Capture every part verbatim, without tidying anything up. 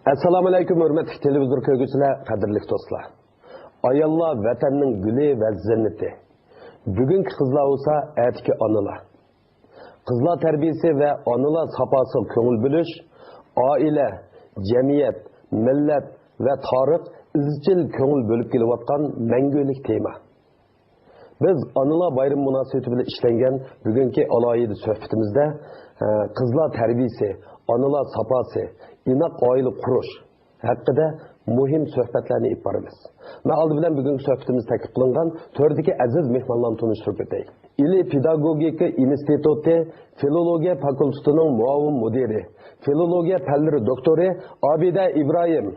ئەسسالامۇئەلەيكۇم، ھۆرمەتلىك تېلېۋىزور كۆرگۈچىلەر، قەدىرلىك دوستلار. ئاياللار ۋەتەننىڭ گۈلى ۋە زىننىتى. بۈگۈنكى قىزلار بولسا ئەتىكى ئانىلار. قىزلار تەربىيەسى ۋە ئانىلار ساپاسىغا كۆڭۈل بۆلۈش ئائىلە، جەمئىيەت، مىللەت ۋە تارىخ ئىزچىل كۆڭۈل بۆلۈپ كېلىۋاتقان مەڭگۈلۈك تېما. بىز ئانىلار بايرىمى مۇناسىۋىتى بىلەن ئىشلەنگەن بۈگۈنكى ئالاھىدە سۆھبىتىمىزدە، ئە، قىزلار تەربىيىسى، ئانىلار ساپاسى، ئىناق ئائىلە قۇرۇش ھەققىدە مۇھىم سۆھبەتلەرنى ئېلىپ بارىمىز. مەن ئالدى بىلەن بۈگۈنكى سۆھبىتىمىزدە تەكلىپ قىلىنغان تۆردىكى ئەزىز مېھمانلارنى تونۇشتۇرۇپ ئۆتەي. ئىلى پېداگوگىكا ئىنستىتۇتى فىلولوگىيە فاكۇلتېتىنىڭ مۇئاۋىن مۇدىرى، فىلولوگىيە پەنلىرى دوكتورى ئابىدە ئىبراھىم.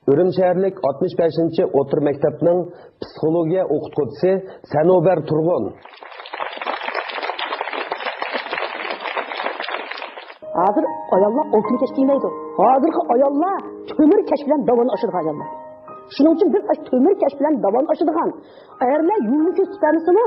ئۈرۈمچى شەھەرلىك ئاتمىش بەشىنچى ئوتتۇرا مەكتەپنىڭ پسىخولوگىيە ئوقۇتقۇچىسى سەنۇبەر تۇرغۇن. ھازىر ئاياللار ئالتۇن كەش كىيمەيدۇ. ھازىرقى ئاياللار تۆمۈر كەش بىلەن داۋان ئاشىدىغان ئاياللار. شۇنىڭ ئۈچۈن بىز ئاشۇ تۆمۈر كەش بىلەن داۋان ئاشىدىغان ئەرلەر يولنى كۆرسىتىپ بەرمىسىمۇ،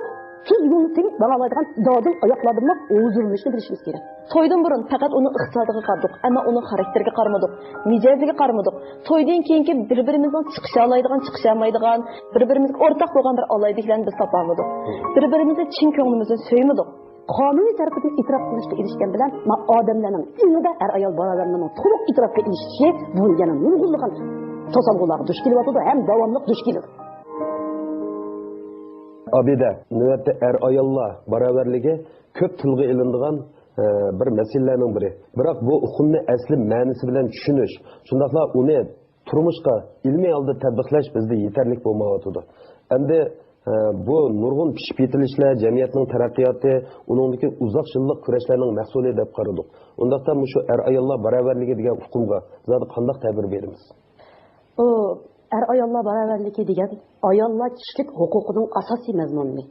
تۈز يولنى تېپىپ ماڭالايدىغان دادىل ئاياقلاردىنمۇ ھۇزۇرلىنىشنى بىلىشىمىز كېرەك. تويدىن بۇرۇن پەقەت ئۇنىڭ ئىقتىسادىغا قارىدۇق، ئەمما ئۇنىڭ خاراكتېرىگە قارىمىدۇق، مىجەزىگە قارىمىدۇق. تويدىن كېيىنكى بىر-بىرىمىزنىڭ چىقىشالايدىغان، چىقىشالمايدىغان، بىر-بىرىمىزگە ئورتاق بولغان بىر ئالاھىدىلىكلەرنى بىز تاپالمىدۇق. بىر-بىرىمىزنى چىن كۆڭلىمىزدىن سۆيمىدۇق. قانۇنىي تەرىپىدىن ئېتىراپ قىلىنىشقا ئېرىشكەن بىلەن، ما ئادەملەرنىڭ ئېڭىدا ئەر-ئايال باراۋەرلىكىنىڭ تولۇق ئېتىراپقا ئېرىشىشى بۇ يەنە نۇرغۇنلىغان توسالغۇلارغا دۇچ كېلىۋاتىدۇ ھەم داۋاملىق دۇچ كېلىدۇ. ئابىدە، نۆۋەتتە ئەر-ئاياللار باراۋەرلىكى كۆپ تىلغا ئېلىنىدىغان، ئە، بىر مەسىلىلەرنىڭ بىرى. بىراق بۇ ئۇقۇمنى ئەسلى مەنىسى بىلەن چۈشىنىش، شۇنداقلا ئۇنى تۇرمۇشقا ئىلمىي ھالدا تەتبىقلاش بىزدە يېتەرلىك بولمايۋاتىدۇ. ئەمدى، ئە، بۇ نۇرغۇن پىشىپ يېتىلىشلەر، جەمئىيەتنىڭ تەرەققىياتى، ئۇنىڭدىكى ئۇزاق يىللىق كۈرەشلەرنىڭ مەھسۇلى دەپ قارىدۇق. ئۇنداقتا مۇشۇ ئەر-ئاياللار باراۋەرلىكى دېگەن ئۇقۇمغا زادى قانداق تەبىر بېرىمىز؟ بۇ ئەر-ئاياللار باراۋەرلىكى دېگەن ئاياللار كىشىلىك ھوقۇقىنىڭ ئاساسىي مەزمۇنىنى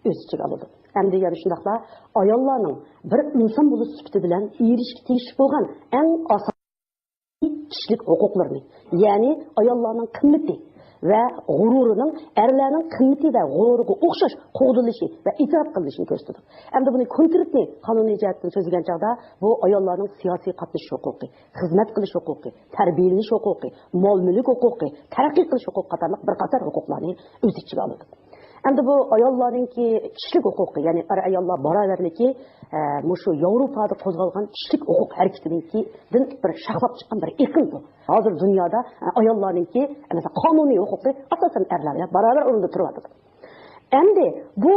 ئۆز ئىچىگە ئالىدۇ. ئەمدى يەنە شۇنداقلا ئاياللارنىڭ بىر ئىنسان بولۇش سۈپىتى بىلەن ئېرىشىشكە تېگىشلىك بولغان ئەڭ ئاساسىي كىشىلىك ھوقۇقلىرىنى، يەنى ئاياللارنىڭ قىممىتى ۋە غۇرۇرىنىڭ ئەرلەرنىڭ قىممىتى ۋە غۇرۇرىغا ئوخشاش قوغدىلىشى ۋە ئېتىراپ قىلىنىشىنى كۆرسىتىدۇ. ئەمدى بۇنى كونكرېتنى قانۇنىي جەھەتتىن سۆزلىگەن چاغدا، بۇ ئاياللارنىڭ سىياسىي قاتنىشىش ھوقۇقى، خىزمەت قىلىش ھوقۇقى، تەربىيەلىنىش ھوقۇقى، مال-مۈلۈك ھوقۇقى، تەرەققىي قىلىش ھوقۇقى قاتارلىق بىر قاتار ھوقۇقلارنى ئۆز ئىچىگە ئالىدۇ. ئەمدى بۇ ئاياللارنىڭكى كىشىلىك ھوقۇقى، يەنى ئەر-ئاياللار باراۋەرلىكى، ئە، مۇشۇ ياۋروپادا قوزغالغان كىشىلىك ھوقۇق ھەرىكىتىنىڭكىدىن بىر شاخلاپ چىققان بىر ئېقىم بۇ. ھازىر دۇنيادا، ئە، ئاياللارنىڭكى، مەسىلەن، قانۇنىي ھوقۇقى ئاساسەن ئەرلەر بىلەن باراۋەر ئورۇندا تۇرۇۋاتىدۇ. ئەمدى بۇ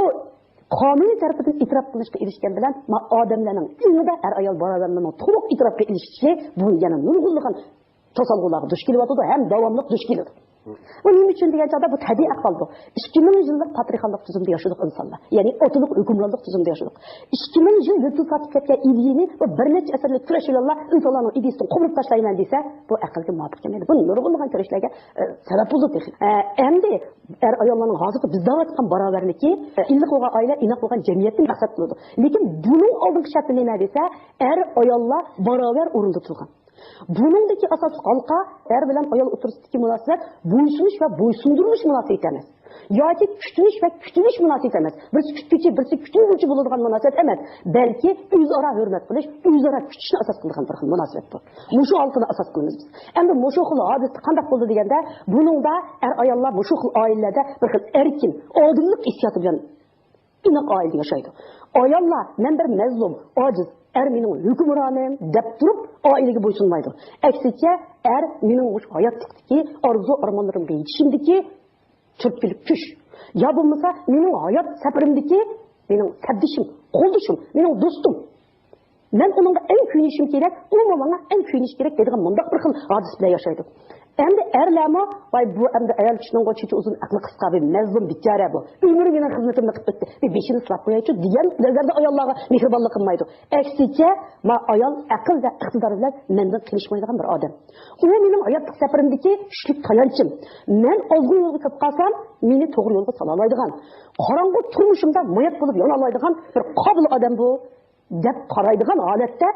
قانۇنىي تەرىپىدىن ئېتىراپ قىلىنىشقا ئېرىشكەن بىلەن، ما-، ئادەملەرنىڭ ئېڭىدا ئەر-ئايال باراۋەرلىكىنىڭ تولۇق ئېتىراپقا ئېرىشىشى بۇ يەنە نۇرغۇنلىغان توسالغۇلارغا دۇچ كېلىۋاتىدۇ ھەم داۋاملىق دۇچ كېلىدۇ. بۇ نېمە ئۈچۈن دېگەن چاغدا، بۇ تەبىئىي ئەھۋال بۇ. ئىككى مىڭ يىللىق پاترىخانلىق تۈزۈمدە ياشىدۇق ئىنسانلار. يەنى ئاتىلىق ھۆكۈمرانلىق تۈزۈمدە ياشىدۇق. ئىككى مىڭ يىل يىلتىز تارتىپ كەتكەن ئىدىيىنى بۇ بىر نەچچە ئەسىرلىك كۈرەش بىلەنلا ئىنسانلارنىڭ ئىدىيىسىدىن قوپۇرۇپ تاشلايمەن دېسە، بۇ ئەقىلگە مۇۋاپىق كەلمەيدۇ. بۇ نۇرغۇنلىغان كۈرەشلەرگە، ئە، سەۋەب بولىدۇ تېخى. ئە، ئەمدى ئەر-ئاياللارنىڭ ھازىرقى بىز دەۋاتقان باراۋەرلىكى، ئە، ئىللىق بولغان ئائىلە، ئىناق بولغان جەمئىيەتنى مەقسەت قىلىدۇ. لېكىن بۇنىڭ ئالدىنقى شەرتى نېمە دېسە، ئەر-ئاياللار باراۋەر ئورۇندا تۇرغان. بۇنىڭدىكى ئاساسلىق ھالقا ئەر بىلەن ئايال ئوتتۇرىسىدىكى مۇناسىۋەت بويسۇنۇش ۋە بويسۇندۇرۇلۇش مۇناسىۋىتى ئەمەس. ياكى كۈتۈنۈش ۋە كۈتۈلۈش مۇناسىۋىتى ئەمەس. بىرسى كۈتكۈچى، بىرسى كۈتۈلگۈچى بولىدىغان مۇناسىۋەت ئەمەس، بەلكى ئۆزئارا ھۆرمەت قىلىش، ئۆزئارا كۈتۈشنى ئاساس قىلىدىغان بىر خىل مۇناسىۋەت بۇ. مۇشۇ ھالقىنى ئاساس قىلىمىز بىز. ئەمدى مۇشۇ خىل ھادىسە قانداق بولدى دېگەندە، بۇنىڭدا ئەر-ئاياللار مۇشۇ خىل ئائىلىلەردە بىر خىل ئەركىن، ئادىللىق ھېسسىياتى بىلەن ئىناق ئائىلىدە ياشايدۇ. ئاياللار، مەن بىر مەزلۇم، ئاجىز، ئەر مېنىڭ ھۆكۈمرانىم دەپ تۇرۇپ ئائىلىگە بويسۇنمايدۇ. ئەكسىچە، ئەر مېنىڭ مۇشۇ ھاياتلىقتىكى ئارزۇ-ئارمانلىرىمغا يېتىشىمدىكى تۈرتكىلىك كۈچ. يا بولمىسا، مېنىڭ ھايات سەپىرىمدىكى مېنىڭ سەپدىشىم، قولدىشىم، مېنىڭ دوستۇم. مەن ئۇنىڭغا ئەڭ كۆيۈنۈشۈم كېرەك، ئۇمۇ ماڭا ئەڭ كۆيۈنۈشى كېرەك دەيدىغان مۇنداق بىر خىل ھادىسە بىلەن ياشايدۇ. ئەمدى ئەرلەرمۇ، ۋاي، بۇ ئەمدى ئايال كىشىنىڭغۇ چېچى ئۇزۇن، ئەقلى قىسقا، بىر مەزلۇم بىچارە بۇ. ئۆمرى مېنىڭ خىزمىتىمنى قىلىپ ئۆتتى. بىر بېشىنى سىلاپ قويايچۇ دېگەن نەزەردە ئاياللارغا مېھرىبانلىق قىلمايدۇ. ئەكسىچە، ما ئايال ئەقىل ۋە ئىقتىدار بىلەن مەندىن قېلىشمايدىغان بىر ئادەم. ئۇ مېنىڭ ھاياتلىق سەپىرىمدىكى كۈچلۈك تايانچىم. مەن ئازغۇن يولغا كىرىپ قالسام، مېنى توغرا يولغا سالالايدىغان، قاراڭغۇ تۇرمۇشۇمدا ماياك بولۇپ يانالايدىغان بىر قابىل ئادەم بۇ، دەپ قارايدىغان ھالەتتە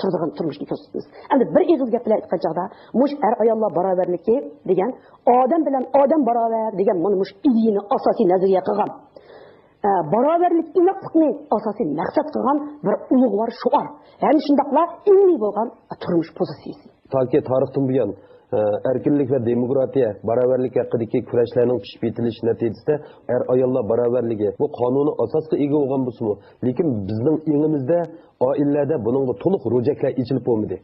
تۇرىدىغان تۇرمۇشنى كۆرسىتىمىز. ئەمدى بىر ئېغىز گەپ بىلەن ئېيتقان چاغدا، مۇشۇ ئەر-ئاياللار باراۋەرلىكى دېگەن، ئادەم بىلەن ئادەم باراۋەر دېگەن مانا مۇشۇ ئىدىيەنى ئاساسىي نەزەرىيە قىلغان. ئە، باراۋەرلىك، ئىناقلىقنى ئاساسىي مەقسەت قىلغان بىر ئۇلۇغۋار شوئار ھەم شۇنداقلا ئىلمىي بولغان تۇرمۇش پوزىتسىيىسى. تاكى تارىختىن بۇيان، ئە، ئەركىنلىك ۋە دېموكراتىيە، باراۋەرلىك ھەققىدىكى كۈرەشلەرنىڭ پىشىپ يېتىلىشى نەتىجىسىدە ئەر-ئاياللار باراۋەرلىكى بۇ قانۇنىي ئاساسقا ئىگە بولغان بولسىمۇ، لېكىن بىزنىڭ ئېڭىمىزدە ئائىلىلەردە بۇنىڭغا تولۇق روجەكلەر ئېچىلىپ بولمىدى.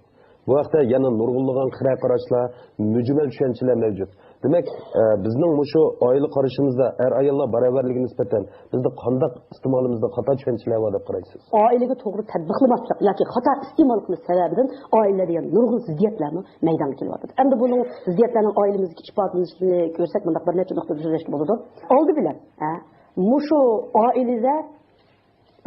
بۇ ھەقتە يەنە نۇرغۇنلىغان خىرە قاراشلار، مۈجمەل چۈشەنچىلەر مەۋجۇت. دېمەك، ئە، بىزنىڭ مۇشۇ ئائىلە قارىشىمىزدا ئەر-ئاياللار باراۋەرلىكىگە نىسبەتەن بىزدە قانداق ئىستېمالىمىزدا خاتا چۈشەنچىلەر بار دەپ قارايسىز؟ ئائىلىگە توغرا تەتبىقلىماسلىق ياكى خاتا ئىستېمال قىلىش سەۋەبىدىن ئائىلىلەردە يەنە نۇرغۇن زىددىيەتلەرمۇ مەيدانغا كېلىۋاتىدۇ. ئەمدى بۇنىڭ زىددىيەتلەرنىڭ ئائىلىمىزدىكى ئىپادىلىنىشىنى كۆرسەك، مۇنداق بىر نەچچە نۇقتىدا سۆزلەشكە بولىدۇ. ئالدى بىلەن، ھە، مۇشۇ ئائىلىدە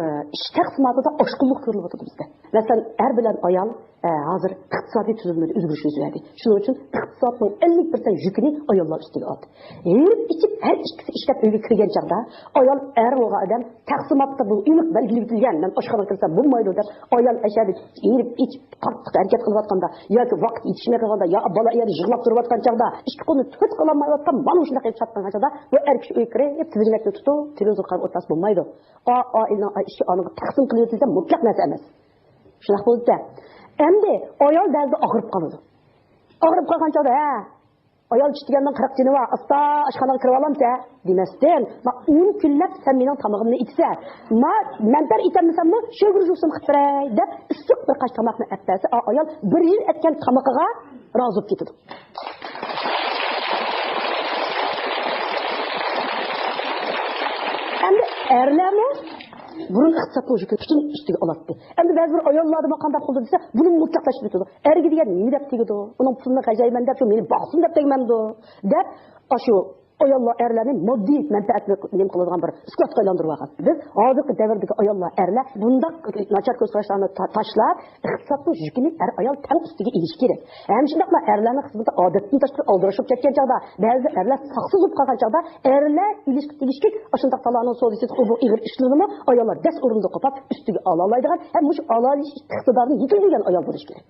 ئىش تەقسىماتىدا ئاشقۇنلۇق كۆرۈلۈۋاتىدۇ بىزدە. مەسىلەن، ئەر بىلەن ئايال، ئە، ھازىر ئىقتىسادىي تۈزۈلمىدە ئۆزگىرىش يۈز بەردى. شۇنىڭ ئۈچۈن ئىقتىسادنىڭ ئەللىك پىرسەنت يۈكىنى ئاياللار ئۈستىگە ئالدى. ھېرىپ ئىچىپ، ھەر ئىككىسى ئىشلەپ ئۆيگە كىرگەن چاغدا، ئايال ئەر بولغان ئادەم تەقسىماتتا بۇ ئېنىق بەلگىلىۋېتىلگەن، مەن ئاشخانىغا كىرسەم بولمايدۇ دەپ، ئايال ئەشەدە ھېرىپ ئىچىپ، قاتتىق ھەرىكەت قىلىۋاتقاندا ياكى ۋاقىت يېتىشمەي قالغاندا، يا بالا ئەر يىغلاپ تۇرۇۋاتقان چاغدا، ئىككى قولىنى تۆت قىلالمايۋاتقان مانا مۇشۇنداق چاتقان چاغدا، بۇ ئەر كىشى ئۆيگە كىرىپ، تېلېۋىزور قاراپ ئولتۇرسا بولمايدۇ. ئا، ئائىلىنىڭ ئا، ئىشى ئانىغا تەقسىم قىلىۋېتىلسە مۇتلەق نەرسە ئەمەس. شۇنداق بولدى. ئەمدى ئايال بەزىدە ئاغرىپ قالىدۇ. ئاغرىپ قالغان چاغدا، ھە، ئايال چىشلىگەننىڭ قىرىق جېنى بار، ئاستا ئاشخانىغا كىرىۋالامسە دېمەستىن، ما، ئون كۈنلەپ سەن مېنىڭ تامىقىمنى ئېتىسەن، ما، مەنپەر ئېتەلمىسەممۇ شۆگىرى جۇسۇم قىلىپ بېرەي دەپ ئىسسىق بىر قاچ تاماقنى ئەپ بەرسە، ئا، ئايال بىر يىل ئەتكەن تامىقىغا رازى بولۇپ كېتىدۇ. ئەمدى ئەرلەرمۇ بۇرۇن ئىقتىسادنىڭ يۈكىنى پۈتۈن ئۈستىگە ئالاتتى. ئەمدى بەزى بىر ئاياللاردىمۇ قانداق قىلدى دېسە، بۇنى مۇتلەقلاشتۇرۇۋېتىدۇ. ئەرگە دېگەن نېمە دەپ تېگىدۇ؟ ئۇنىڭ پۇلىنى خەجلەيمەن دەپ، شۇ مېنى باقسۇن دەپ تەگمەمدۇ؟ دەپ، ئاشۇ ئاياللار ئەرلەرنى ماددىي مەنپەئەتنى نېمە قىلىدىغان بىر ئىسكىلاتقا ئايلاندۇرۇۋالغان. بىز ھازىرقى دەۋردىكى ئاياللار، ئەرلەر بۇنداق ناچار كۆز قاراشلارنى تا-، تاشلاپ، ئىقتىسادنىڭ يۈكىنى ئەر-ئايال تەڭ ئۈستىگە ئېلىشى كېرەك. ھەم شۇنداقلا ئەرلەرنىڭ خىزمىتى ئادەتتىن تاشقىرى ئالدىراش بولۇپ كەتكەن چاغدا، بەزىدە ئەرلەر ساقسىز بولۇپ قالغان چاغدا، ئەرلەر ئېلىشقا تېگىشلىك ئاشۇنداق تالانىڭ سودىسى، بۇ ئېغىر ئىشلىرىنىمۇ ئاياللار دەس ئورنىدا قوپاپ ئۈستىگە ئالالايدىغان ھەم مۇشۇ ئالالايدىغان ئىقتىدارنى يېتىلدۈرگەن ئايال بولۇشى كېرەك.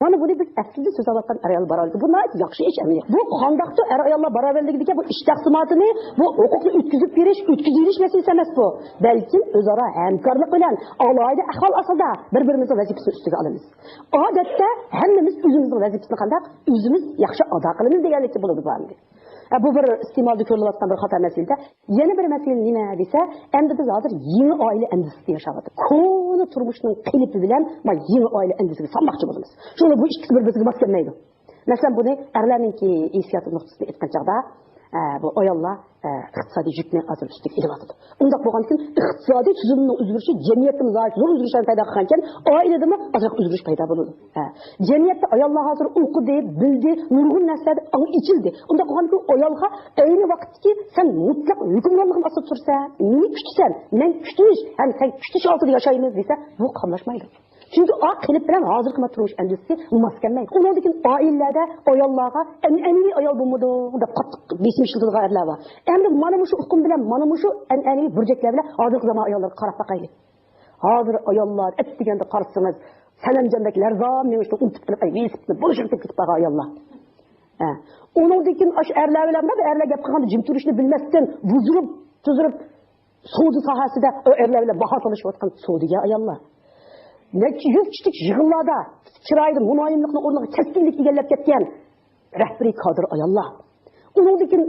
مانا بۇنى بىز ئەسلىدە سۆزلەۋاتقان ئەر-ئايال باراۋەرلىكى. بۇ ناھايىتى ياخشى ئىش ئەمەلىيەت. بۇ قانداقتۇر ئەر-ئاياللار باراۋەرلىكىدىكى بۇ ئىش تەقسىماتىنى، بۇ ھوقۇقنى ئۆتكۈزۈپ بېرىش، ئۆتكۈزۈۋېلىش مەسىلىسى ئەمەس بۇ. بەلكىم ئۆزئارا ھەمكارلىق بىلەن ئالاھىدە ئەھۋال ئاستىدا بىر-بىرىمىزنىڭ ۋەزىپىسىنى ئۈستىگە ئالىمىز. ئادەتتە ھەممىمىز ئۆزىمىزنىڭ ۋەزىپىسىنى قانداق ئۆزىمىز ياخشى ئادا قىلىمىز دېگەنلىكتە بولىدۇ بۇ ئەمدى. ئە، بۇ بىر ئىستېمالدا كۆرۈلۈۋاتقان بىر خاتا مەسىلىدە. يەنە بىر مەسىلە نېمە دېسە، ئەمدى بىز ھازىر يېڭى ئائىلە ئەندىزىسىدە ياشاۋاتىمىز. كونا تۇرمۇشنىڭ قېلىپى بىلەن ما يېڭى ئائىلە ئەندىزىسىگە سالماقچى بولىمىز. شۇڭا بۇ ئىككىسى بىر-بىرىگە ماس كەلمەيدۇ. مەسىلەن، بۇنى ئەرلەرنىڭكى ھېسسىياتى نۇقتىسىدىن ئېيتقان چاغدا، ئە، بۇ ئاياللار، ئە، ئىقتىسادىي يۈكنى ئازراق ئۈستىگە ئېلىۋاتىدۇ. ئۇنداق بولغاندىكىن ئىقتىسادىي تۈزۈلمىنىڭ ئۆزگىرىشى جەمئىيەتتىمۇ ناھايىتى زور ئۆزگىرىشلەرنى پەيدا قىلغانىكەن، ئائىلىدىمۇ ئازراق ئۆزگىرىش پەيدا بولىدۇ. ھە. جەمئىيەتتە ئاياللار ھازىر ئوقۇدى، بىلدى، نۇرغۇن نەرسىلەردە ئاڭ ئېچىلدى. ئۇنداق بولغاندىكىن ئايالغا ئەينى ۋاقىتتىكى سەن مۇتلەق ھۆكۈمرانلىقىم ئاستىدا تۇرىسەن، نېمە كۈتىسەن، مەن كۈتۈش ھەم سەن كۈتۈش ئالدىدا ياشايمىز دېسە، بۇ قاملاشمايدۇ. چۈنكى ئا قېلىپ بىلەن ھازىرقى تۇرمۇش ئەندىزىسى ماس كەلمەيدۇ. ئۇنىڭدىن كېيىن ئائىلىلەردە ئاياللارغا ئەنئەنىۋى ئايال بولمىدۇ دەپ قاتتىق بېسىم ئىشلىتىدىغان ئەرلەر بار. ئەمدى مانا مۇشۇ ئۇقۇم بىلەن مانا مۇشۇ ئەنئەنىۋى بۇرجەكلەر بىلەن ھازىرقى زامان ئاياللىرىغا قاراپ باقايلى. ھازىر ئاياللار ئەتىگەندە قارىسىڭىز، سەلەمجاندەك لەرزان مېڭىشنى ئۇنتۇپ قېلىپ، ئەي، ۋېلىسىپىتنى بولۇشۇپ كېتىپ بارغان ئاياللار. ھە. ئۇنىڭدىن كېيىن ئاشۇ ئەرلەر بىلەن بىر ئەرلەر گەپ قىلغاندا جىم تۇرۇشنى بىلمەستىن، بۇزۇلۇپ، تۇزۇلۇپ، سودا ساھەسىدە ئۇ ئەرلەر بىلەن باھا تالىشىۋاتقان سودىگەر ئاياللار. نەچچە يۈز كىشىلىك يىغىنلاردا چىرايىدا مۇلايىملىقنىڭ ئورنىغا كەسكىنلىك ئىگىلەپ كەتكەن رەھبىرىي كادىر ئاياللار. ئۇنىڭدىن كېيىن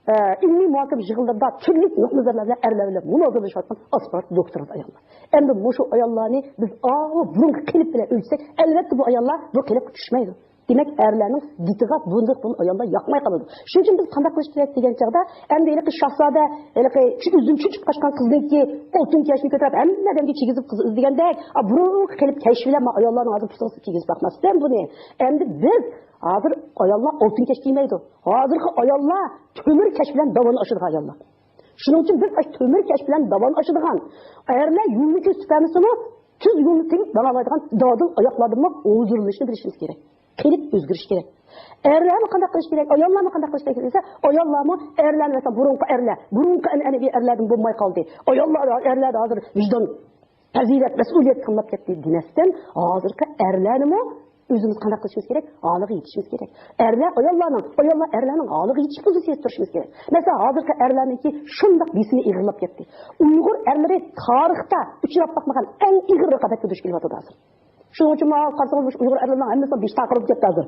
ئە، ئىلمىي مۇھاكىمە يىغىنلىرىدا تۈرلۈك نۇقتا نەزەرلەر بىلەن ئەرلەر بىلەن مۇنازىرىلىشىۋاتقان ئاسپىرانت دوكتورانت ئاياللار. ئەمدى مۇشۇ ئاياللارنى بىز ئاۋۇ بۇرۇنقى قېلىپ بىلەن ئۆلچىسەك، ئەلۋەتتە بۇ ئاياللار بۇ قېلىپقا چۈشمەيدۇ. دېمەك، ئەرلەرنىڭ دىتىغا بۇنداق بۇ ئاياللار ياقماي قالىدۇ. شۇنىڭ ئۈچۈن بىز قانداق قىلىش كېرەك دېگەن چاغدا، ئەمدى ھېلىقى شاھزادە، ھېلىقى شۇ ئۆزىدىن چۆچۈپ قاچقان قىزنىڭكى ئالتۇن كەشنى كۆتۈرۈپ، ھەممە ئادەمگە كىيگۈزۈپ قىز ئىزدىگەندەك، ئا، بۇرۇنقى قېلىپ كەش بىلەن ئاياللارنىڭ ھازىر پۇتىغا كىيگۈزۈپ باقماستىن بۇنى. ئەمدى بىز ھازىر ئاياللار ئالتۇن كەش كىيمەيدۇ. ھازىرقى ئاياللار تۆمۈر كەش بىلەن داۋان ئاشىدىغان ئاياللار. شۇنىڭ ئۈچۈن بىز ئاشۇ تۆمۈر كەش بىلەن داۋان ئاشىدىغان، ئەرلەر يولنى كۆرسىتىپ بەرمىسىمۇ، تۈز يولنى تېپىپ ماڭالايدىغان دادىل ئاياقلاردىنمۇ ھۇزۇرلىنىشنى بىلىشىمىز كېرەك. قېلىپ ئۆزگىرىش كېرەك. ئەرلەرمۇ قانداق قىلىش كېرەك، ئاياللارمۇ قانداق قىلىش كېرەك دېسە، ئاياللارمۇ ئەرلەرنى، مەسىلەن، بۇرۇنقى ئەرلەر، بۇرۇنقى ئەنئەنىۋى ئەرلەردىن بولماي قالدى. ئاياللار، ئەرلەردە ھازىر ۋىجدان، پەزىلەت، مەسئۇلىيەت تاللاپ كەتتى دېمەستىن، ھازىرقى ئەرلەرنىمۇ ئۆزىمىز قانداق قىلىشىمىز كېرەك؟ ھالىغا يېتىشىمىز كېرەك. ئەرلەر ئاياللارنىڭ، ئاياللار ئەرلەرنىڭ ھالىغا يېتىش پوزىتسىيەسىدە تۇرۇشىمىز كېرەك. مەسىلەن، ھازىرقى ئەرلەرنىڭكى شۇنداق بېسىمى ئېغىرلاپ كەتتى. ئۇيغۇر ئەرلىرى تارىختا ئۇچراپ باقمىغان ئەڭ ئېغىر رىقابەتكە دۇچ كېلىۋاتىدۇ ھازىر. شۇنىڭ ئۈچۈن ماڭا قارىسىڭىز، مۇشۇ ئۇيغۇر ئەرلىرىنىڭ ھەممىسىنىڭ بېشى تاقىرىلىپ كەتتى ھازىر.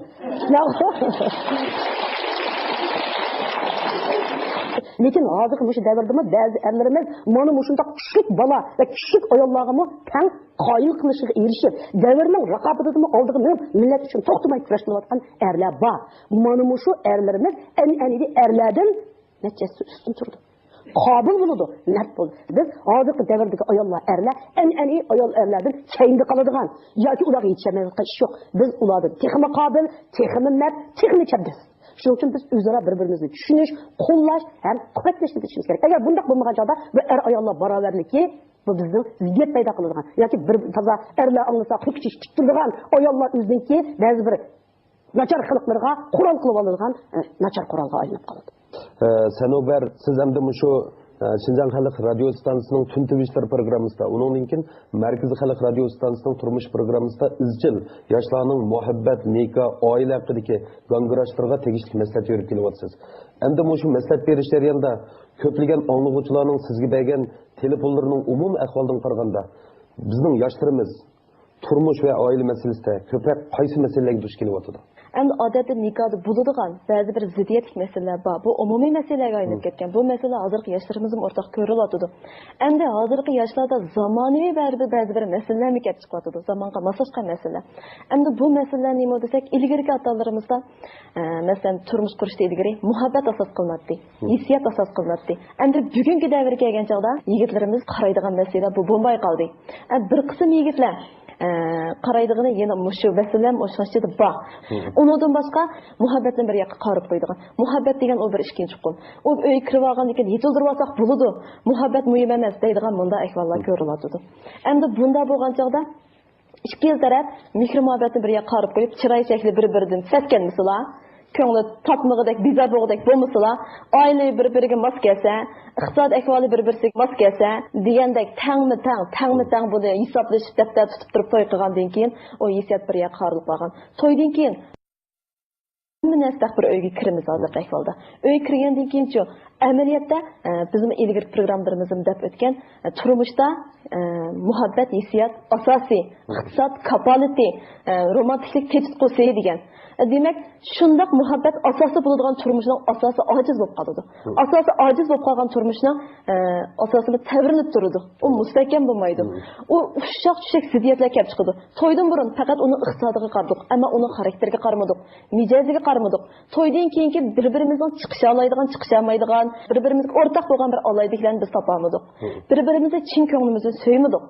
لېكىن ھازىرقى مۇشۇ دەۋردىمۇ بەزى ئەرلىرىمىز مانا مۇشۇنداق كۈچلۈك بالا ۋە كۈچلۈك ئاياللارغىمۇ تەڭ قايىل قىلىشىغا ئېرىشىپ، دەۋرنىڭ رىقابىتىدىمۇ ئالدىغا مېڭىپ، مىللەت ئۈچۈن توختىماي كۈرەش قىلىۋاتقان ئەرلەر بار. مانا مۇشۇ ئەرلىرىمىز ئەنئەنىۋى ئەرلەردىن نەچچە ھەسسە ئۈستۈن تۇرىدۇ. قابىل بولىدۇ، مەرد بولىدۇ. بىز ھازىرقى دەۋردىكى ئاياللار، ئەرلەر ئەنئەنىۋى ئايال ئەرلەردىن كەينىدە قالىدىغان ياكى ئۇلارغا يېتىشەلمەيۋاتقان ئىش يوق. بىز ئۇلاردىن تېخىمۇ قابىل، تېخىمۇ مەرد، تېخىمۇ چەبدەس. شۇنىڭ ئۈچۈن بىز ئۆزئارا بىر-بىرىمىزنى چۈشىنىش، قوللاش ھەم قۇۋۋەتلەشنى بىلىشىمىز كېرەك. ئەگەر بۇنداق بولمىغان چاغدا بۇ ئەر-ئاياللار باراۋەرلىكى بۇ بىزنىڭ زىددىيەت پەيدا قىلىدىغان ياكى بىر تازا ئەرلەر ئاڭلىسا قويۇپ كېتىشكە تىك تۇرىدىغان ئاياللار ئۆزىنىڭكى بەزى بىر ناچار قىلىقلىرىغا قورال قىلىپ ئالىدىغان، ئە، ناچار قورالغا ئايلىنىپ قالىدۇ. ئە، سەنۇبەر، سىز ئەمدى مۇشۇ، ئە، شىنجاڭ خەلق رادىيو ئىستانسىسىنىڭ تۈنتۈگۈشلىرى پروگراممىسىدا، ئۇنىڭدىن كېيىن مەركىزىي خەلق رادىيو ئىستانسىسىنىڭ تۇرمۇش پروگراممىسىدا ئىزچىل ياشلارنىڭ مۇھەببەت، نىكاھ، ئائىلە ھەققىدىكى گاڭگىراشلىرىغا تېگىشلىك مەسلىھەت بېرىپ كېلىۋاتىسىز. ئەمدى مۇشۇ مەسلىھەت بېرىش جەريانىدا كۆپلىگەن ئاڭلىغۇچىلارنىڭ سىزگە بەرگەن تېلېفونلىرىنىڭ ئومۇمىي ئەھۋالىدىن قارىغاندا، بىزنىڭ ياشلىرىمىز تۇرمۇش ۋە ئائىلە مەسىلىسىدە كۆپرەك قايسى مەسىلىلەرگە دۇچ كېلىۋاتىدۇ؟ ئەمدى ئادەتتە نىكاھدا بولىدىغان بەزى بىر زىددىيەتلىك مەسىلىلەر بار. بۇ ئومۇمىي مەسىلىلەرگە ئايلىنىپ كەتكەن. بۇ مەسىلە ھازىرقى ياشلىرىمىزمۇ ئورتاق كۆرۈلۈۋاتىدۇ. ئەمدى ھازىرقى ياشلاردا زامانىۋى بەزى بىر، بەزى بىر مەسىلىلەرمۇ كەپ چىقىۋاتىدۇ. زامانغا ماسلاشقان مەسىلىلەر. ئەمدى بۇ مەسىلىلەر نېمە دېسەك، ئىلگىرىكى ئاتا-ئانىلىرىمىزدا، ئە، مەسىلەن، تۇرمۇش قۇرۇشتا ئىلگىرى مۇھەببەت ئاساس قىلىناتتى، ھىسسىيات ئاساس قىلىناتتى. ئەمدى بۈگۈنكى دەۋرگە كەلگەن چاغدا يىگىتلىرىمىز قارايدىغان مەسىلە بۇ بولماي قالدى. ئە، بىر قىسىم يىگىتلەر، ئە، قارايدىغىنى يەنە مۇشۇ مەسىلە، مۇشۇنىڭ ئىچىدە بار. ئۇنىڭدىن باشقا مۇھەببەتنى بىر ياققا قارىپ قويىدىغان. مۇھەببەت دېگەن ئۇ بىر ئىككىنچى ئۇقۇم. ئۇ ئۆيگە كىرىۋالغاندىن كېيىن يېتىلدۇرۇۋالساق بولىدۇ. مۇھەببەت مۇھىم ئەمەس دەيدىغان مۇنداق ئەھۋاللار كۆرۈلۈۋاتىدۇ. ئەمدى بۇنداق بولغان چاغدا ئىككىلا تەرەپ مېھرى-مۇھەببەتنى بىر ياققا قارىپ قويۇپ، چىراي شەكلى بىر-بىرىدىن سەسكەنمىسىلا، كۆڭلى تارتمىغۇدەك، بىزار بولغۇدەك بولمىسىلا، ئائىلە بىر-بىرىگە ماس كەلسە، ئىقتىساد ئەھۋالى بىر-بىرسىگە ماس كەلسە دېگەندەك تەڭمۇ تەڭ، تەڭمۇ تەڭ بۇنى ھېسابلىشىپ، دەپتەر تۇتۇپ تۇرۇپ توي قىلغاندىن كېيىن، ئۇ ھېسسىيات بىر ياققا قارىلىپ قالغان. تويدىن كېيىن ھەممە نەرسە بىر ئۆيگە كىرىمىز ھازىرقى ئەھۋالدا. ئۆيگە كىرگەندىن كېيىنچۇ، ئەمەلىيەتتە، ئە، بىزمۇ ئىلگىرىكى پروگراممىلىرىمىزدىمۇ دەپ ئۆتكەن، ئە، تۇرمۇشتا، ئە، مۇھەببەت ھېسسىيات ئاساسىي، ئىقتىساد كاپالىتى، ئە، رومانتىكلىق تېتىتقۇسى دېگەن. ئە، دېمەك، شۇنداق مۇھەببەت ئاساسى بولىدىغان تۇرمۇشنىڭ ئاساسى ئاجىز بولۇپ قالىدۇ. ئاساسى ئاجىز بولۇپ قالغان تۇرمۇشنىڭ، ئە، ئاساسى تەۋرىنىپ تۇرىدۇ. ئۇ مۇستەھكەم بولمايدۇ. ئۇ ئۇششاق چۈششەك زىددىيەتلەر كەپ چىقىدۇ. تويدىن بۇرۇن پەقەت ئۇنىڭ ئىقتىسادىغا قارىدۇق، ئەمما ئۇنىڭ خاراكتېرىگە قارىمىدۇق، مىجەزىگە قارىمىدۇق. تويدىن كېيىنكى بىر-بىرىمىزنىڭ چىقىشالايدىغان، چىقىشالمايدىغان، بىر-بىرىمىزگە ئورتاق بولغان بىر ئالاھىدىلىكلەرنى بىز تاپالمىدۇق. بىر-بىرىمىزنى چىن كۆڭلىمىزدىن سۆيمىدۇق.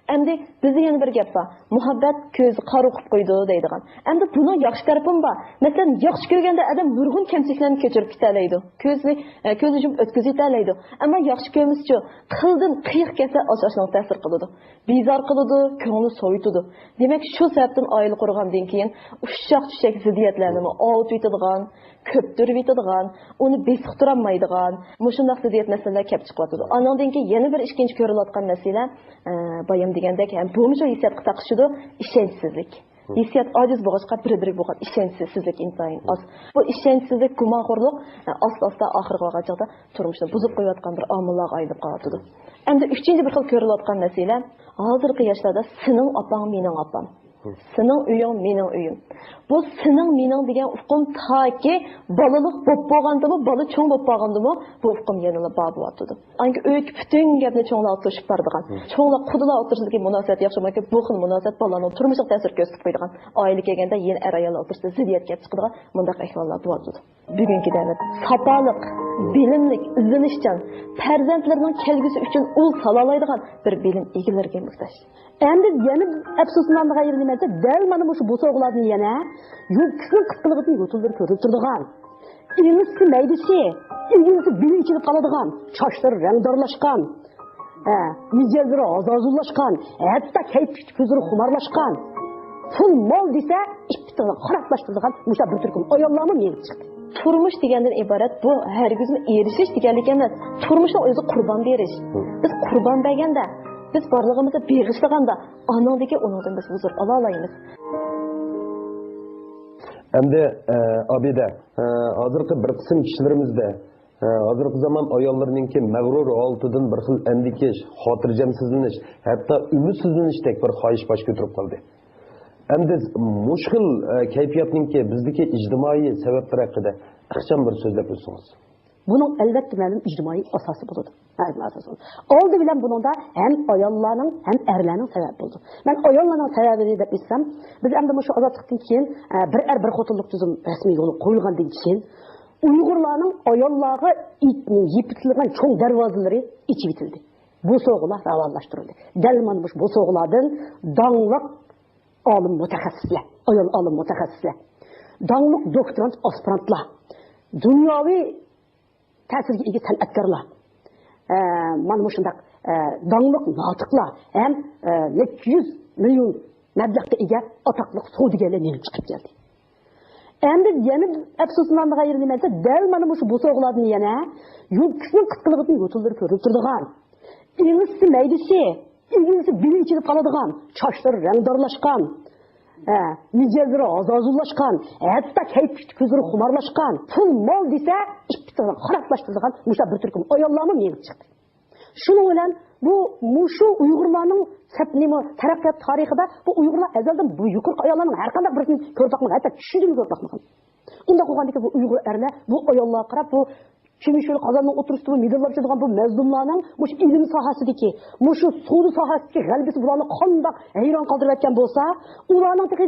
ئەمدى بىزدە يەنە بىر گەپ بار. مۇھەببەت كۆزنى قارا قىلىپ قويىدۇ دەيدىغان. ئەمدى بۇنىڭ ياخشى تەرىپىمۇ بار. مەسىلەن، ياخشى كۆرگەندە ئادەم نۇرغۇن كەمچىلىكلەرنى كەچۈرۈپ كېتەلەيدۇ. كۆزنى، ئە، كۆزنى يۇمۇپ ئۆتكۈزۈۋېتەلەيدۇ. ئەمما ياخشى كۆرمىسىچۇ، قىلدىن قىيىق كەتسە، ئاشۇ ئاشۇنىڭ تەسىر قىلىدۇ. بىزار قىلىدۇ، كۆڭلى سوۋۇيتىدۇ. دېمەك، شۇ سەۋەبتىن ئائىلە قۇرغاندىن كېيىن ئۇششاق چۈششەك زىددىيەتلەرنىمۇ ئاۋۇتۇۋېتىدىغان، كۆپتۈرۈۋېتىدىغان، ئۇنى بېسىقتۇرالمايدىغان، مۇشۇنداق زىددىيەت مەسىلىلەر كەپ چىقىۋاتىدۇ. ئانىڭدىن كېيىن يەنە بىر ئىككىنچى كۆرۈلۈۋاتقان مەسىلە، ئە، بايام دېگەندەك، ھەم بۇمۇ شۇ ھېسسىياتقا تاقىشىدۇ، ئىشەنچسىزلىك. ھېسسىيات ئاجىز بولغاچقا، بىر-بىرىگە بولغان ئىشەنچسىزلىك ئىنتايىن ئاز. بۇ ئىشەنچسىزلىك، گۇمانخورلۇق، ئە، ئاستا-ئاستا ئاخىرغا بارغان چاغدا تۇرمۇشنى بۇزۇپ قويۇۋاتقان بىر ئامىللارغا ئايلىنىپ قالىۋاتىدۇ. ئەمدى ئۈچىنچى بىر خىل كۆرۈلۈۋاتقان مەسىلە، ھازىرقى ياشلاردا سېنىڭ ئاپاڭ، مېنىڭ ئاپام. سېنىڭ ئۆيۈڭ، مېنىڭ ئۆيۈم. بۇ سېنىڭ، مېنىڭ دېگەن ئۇقۇم تاكى بالىلىق بولۇپ بولغاندىمۇ، بالا چوڭ بولۇپ قالغاندىمۇ بۇ ئۇقۇم يەنىلا بار بولۇۋاتىدۇ. ئانكى ئۆيدىكى پۈتۈن گەپنى چوڭلارغا توشۇپ بارىدىغان. چوڭلار، قۇدىلار ئوتتۇرىسىدىكى مۇناسىۋەت ياخشى بولمايدىكەن، بۇ خىل مۇناسىۋەت بالىلارنىڭ تۇرمۇشىغا تەسىر كۆرسىتىپ قويىدىغان. ئائىلىگە كەلگەندە يەنە ئەر-ئايال ئوتتۇرىسىدا زىددىيەت كەپ چىقىدىغان مۇنداق ئەھۋاللار بولۇۋاتىدۇ. بۈگۈنكى دەۋر ساپالىق، بىلىملىك، ئىزدىنىشچان، پەرزەنتلىرىنىڭ كەلگۈسى ئۈچۈن ئۇل سالالايدىغان بىر بىلىم ئىگىلىرىگە موھتاج. ئەمدى يەنە ئەپسۇسلىنىدىغان يېرى نېمە دېسە، دەل مانا مۇشۇ بوسۇغىلاردىن يەنە يۇلتۇزنىڭ قىسقىلىقىدىن يوتۇنلىرى كۆرۈنۈپ تۇرىدىغان، ئىنىسى مەيدىسى، ئىگىسى بىلىنچىلىك قالىدىغان، چاچلىرى رەڭدارلاشقان، ھە، مىجەزلىرى ھازازۇللاشقان، ھەتتا كەيپى كۆزلىرى خۇمارلاشقان، پۇل مال دېسە ئىپپىتىنى خارابلاشتۇرىدىغان مۇشۇ بىر تۈركۈم ئاياللارمۇ مېڭىپ چىقتى. تۇرمۇش دېگەندىن ئىبارەت بۇ ھەرگىزمۇ ئېرىشىش دېگەنلىك ئەمەس. تۇرمۇشنىڭ ئۆزى قۇربان بېرىش. بىز قۇربان بەرگەندە، بىز بارلىقىمىزنى بېغىشلىغاندا، ئانىڭدىن كېيىن ئۇنىڭدىن بىز ھۇزۇر ئالالايمىز. ئەمدى، ئە، ئابىدە، ئە، ھازىرقى بىر قىسىم كىشىلىرىمىزدە، ئە، ھازىرقى زامان ئاياللىرىنىڭكى مەغرۇر ھالىتىدىن بىر خىل ئەندىكىش، خاتىرجەمسىزلىنىش، ھەتتا ئۈمىدسىزلىنىشتەك بىر خاھىش باش كۆتۈرۈپ قالدى. ئەمدى مۇشۇ خىل، ئە، كەيپىياتنىڭكى بىزدىكى ئىجتىمائىي سەۋەبلىرى ھەققىدە ئىخچام بىر سۆزلەپ ئۆتسىڭىز. بۇنىڭ ئەلۋەتتە مەلۇم ئىجتىمائىي ئاساسى بولىدۇ. مەلۇم ئاساسى بولىدۇ. ئالدى بىلەن بۇنىڭدا ھەم ئاياللارنىڭ، ھەم ئەرلەرنىڭ سەۋەبى بولىدۇ. مەن ئاياللارنىڭ سەۋەبىنى دەپ ئېيتسام، بىز ئەمدى مۇشۇ ئازادلىقتىن كېيىن، ئە، بىر ئەر، بىر خوتۇنلۇق تۈزۈم رەسمىي يولغا قويۇلغاندىن كېيىن، ئۇيغۇرلارنىڭ ئاياللارغا ئېيت-، يېپىۋېتىلگەن چوڭ دەرۋازىلىرى ئېچىۋېتىلدى. بوسۇغىلار راۋانلاشتۇرۇلدى. دەل مانا مۇشۇ بوسۇغىلاردىن داڭلىق ئالىم مۇتەخەسسىسلەر، ئايال ئالىم مۇتەخەسسىسلەر، داڭلىق دوكتورانت، ئاسپىرانتلار، دۇنياۋى تەسىرگە ئىگە سەنئەتكارلار، ئە، مانا مۇشۇنداق، ئە، داڭلىق ناتىقلار ھەم، ئە، نەچچە يۈز مىليون مەبلەغكە ئىگە ئاتاقلىق سودىگەرلەر يېڭىپ چىقىپ كەلدى. ئەمدى يەنە ئەپسۇسلىنىدىغان يېرى نېمە دېسە، دەل مانا مۇشۇ بوسۇغىلاردىن يەنە يۇلتۇزنىڭ قىسقىلىقىدىن يوتۇنلىرى كۆرۈنۈپ تۇرىدىغان، ئېڭىسى، مەيدىسى، ئىگىسى بېلى ئىچىدە قالىدىغان، چاچلىرى رەڭدارلاشقان، ھە، مىجەزلىرى ھازازۇللاشقان، ھەتتا كەيپى كۆزلىرى خۇمارلاشقان، پۇل مال دېسە ئىككى تىرناق خارابلاشتۇرىدىغان مۇشۇنداق بىر تۈركۈم ئاياللارمۇ مېڭىپ چىقتى. شۇنىڭ بىلەن بۇ مۇشۇ ئۇيغۇرلارنىڭ سەپ-، نېمە، تەرەققىيات تارىخىدا بۇ ئۇيغۇرلار ئەزەلدىن بۇ يۇقىرىقى ئاياللارنىڭ ھەر قانداق بىرسىنى كۆرۈپ باقمىغان، ھەتتا چۈشىدىمۇ كۆرۈپ باقمىغان. ئۇنداق بولغاندىكىن بۇ ئۇيغۇر ئەرلەر بۇ ئاياللارغا قاراپ بۇ چۈمۈشۈل قازاننىڭ ئوتتۇرىسىدا مىدىرلاپ يۈرىدىغان بۇ مەزلۇملارنىڭ مۇشۇ ئىلىم ساھەسىدىكى، مۇشۇ سودا ساھەسىدىكى غەلىبىسى بۇلارنى قانداق ھەيران قالدۇرۇۋەتكەن بولسا، ئۇلارنىڭ تېخى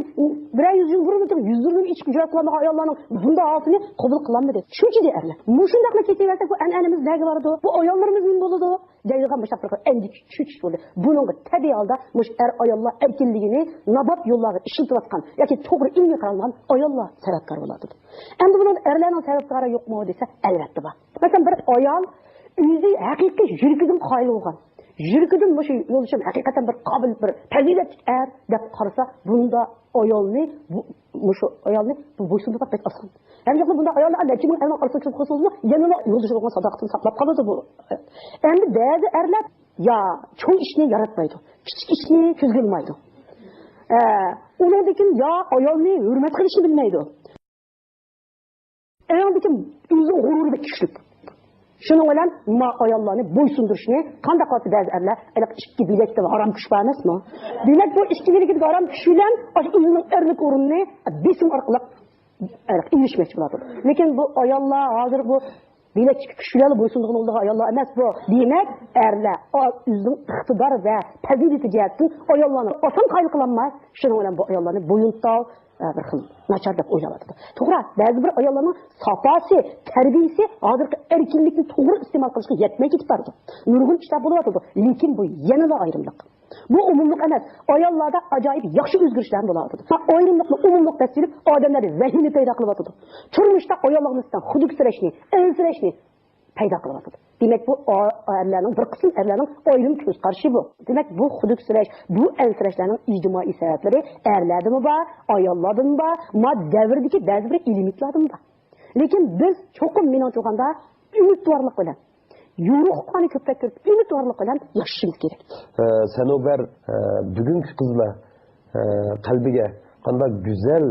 بىرەر يۈز يىل بۇرۇن تېخى يۈزلىرىنى ئېچىپ ھىجرەت قىلالمىغان ئاياللارنىڭ بۇنداق ھالىتىنى قوبۇل قىلالمىدى. شۇنچىلىك ئەرلەر. مۇشۇنداقلا كېتىۋەرسەك، بۇ ئەنئەنىمىز نەگە بارىدۇ؟ بۇ ئاياللىرىمىز نېمە بولىدۇ؟ دەيدىغان مۇشۇنداق بىر خىل ئەندىكە، چۆچۈش بولدى. بۇنىڭغا تەبىئىي ھالدا مۇشۇ ئەر-ئاياللار ئەركىنلىكىنى نابات يوللارغا ئىشلىتىۋاتقان ياكى توغرا ئىلمىي قارالمىغان ئاياللار سەۋەبكار بولۇۋاتىدۇ. ئەمدى بۇنىڭدا ئەرلەرنىڭ سەۋەبكارى يوقمۇ دېسە، ئەلۋەتتە بار. مەسىلەن، بىر ئايال ئۆزى ھەقىقىي يۈرىكىدىن قايىل بولغان، يۈرىكىدىن مۇشۇ يولدىشىم ھەقىقەتەن بىر قابىل، بىر پەزىلەتلىك ئەر دەپ قارىسا، بۇنداق ئايالنى، بۇ، مۇشۇ ئايالنى بۇ بويسۇندۇرۇپ بەك ئاسان. ھەم يەنە بۇنداق ئاياللار نەچچە مىڭ ئەرنىڭ ئارىسىدا كىرىپ قالسىڭىزمۇ، يەنىلا يولدىشى بولغان ساداقىتىنى ساقلاپ قالىدۇ بۇ. ئەمدى بەزى ئەرلەر يا چوڭ ئىشنى ياراتمايدۇ، كىچىك ئىشنى كۆزگە ئىلمايدۇ. ئە، ئۇنىڭدىن كېيىن يا ئايالنى ھۆرمەت قىلىشنى بىلمەيدۇ. ئەڭدىكى ئۆزىنىڭ غۇرۇرى بەك كۈچلۈك. شۇنىڭ بىلەن ما ئاياللارنى بويسۇندۇرۇشنى قانداق قىلسا بەزى ئەرلەر، ئېنىق ئىككى بىلەكتە ھارام كۈچ بار ئەمەسمۇ؟ دېمەك، بۇ ئىككى بىلەكتە ھارام كۈچ بىلەن ئاشۇ ئۆزىنىڭ ئەرلىك ئورنىنى بېسىم ئارقىلىق ئېنىق ئېلىشمەكچى بولىدۇ. لېكىن بۇ ئاياللار ھازىر بۇ بىلەكتىكى كۈچ بىلەن بويسۇنىدىغان بولىدىغان ئاياللار ئەمەس بۇ. دېمەك، ئەرلەر ئا-، ئۆزىنىڭ ئىقتىدار ۋە پەزىلىتى جەھەتتىن ئاياللارنى ئاسان قايىل قىلالماي، شۇنىڭ بىلەن بۇ ئاياللارنى بويۇنتال، ئە، بىر خىل ناچار دەپ ئويلاۋاتىدۇ. توغرا، بەزى بىر ئاياللارنىڭ ساپاسى، تەربىيىسى ھازىرقى ئەركىنلىكنى توغرا ئىستېمال قىلىشقا يەتمەي كېتىپ بارىدۇ. نۇرغۇن ئىشلار بولۇۋاتىدۇ، لېكىن بۇ يەنىلا ئايرىملىق. بۇ ئومۇملۇق ئەمەس. ئاياللاردا ئاجايىپ ياخشى ئۆزگىرىشلەر بولۇۋاتىدۇ. ئايرىملىقنى ئومۇملۇق دەپ سېلىپ، ئادەملەردە ۋەھىمە پەيدا قىلىۋاتىدۇ. تۇرمۇشتا ئاياللارغا نىسبەتەن خۇدۈكسىرەشنى، ئەنسىرەشنى پەيدا قىلىۋاتىدۇ. دېمەك، بۇ ئا-، ئەرلەرنىڭ، بىر قىسىم ئەرلەرنىڭ ئايرىم كۆز قارىشى بۇ. دېمەك، بۇ خۇدۈكسىرەش، بۇ ئەنسىرەشلەرنىڭ ئىجتىمائىي سەۋەبلىرى ئەرلەردىمۇ بار، ئاياللاردىمۇ بار، ما دەۋردىكى بەزى بىر ئېلېمېنتلاردىمۇ بار. لېكىن بىز چوقۇم، مېنىڭچە ئېيتقاندا، ئۈمىدۋارلىق بىلەن، يورۇقلۇقلارنى كۆپرەك كۆرۈپ، ئۈمىدۋارلىق بىلەن ياشىشىمىز كېرەك. ئە، سەنۇبەر، ئە، بۈگۈنكى قىزلار، ئە، قەلبىگە قانداق گۈزەل،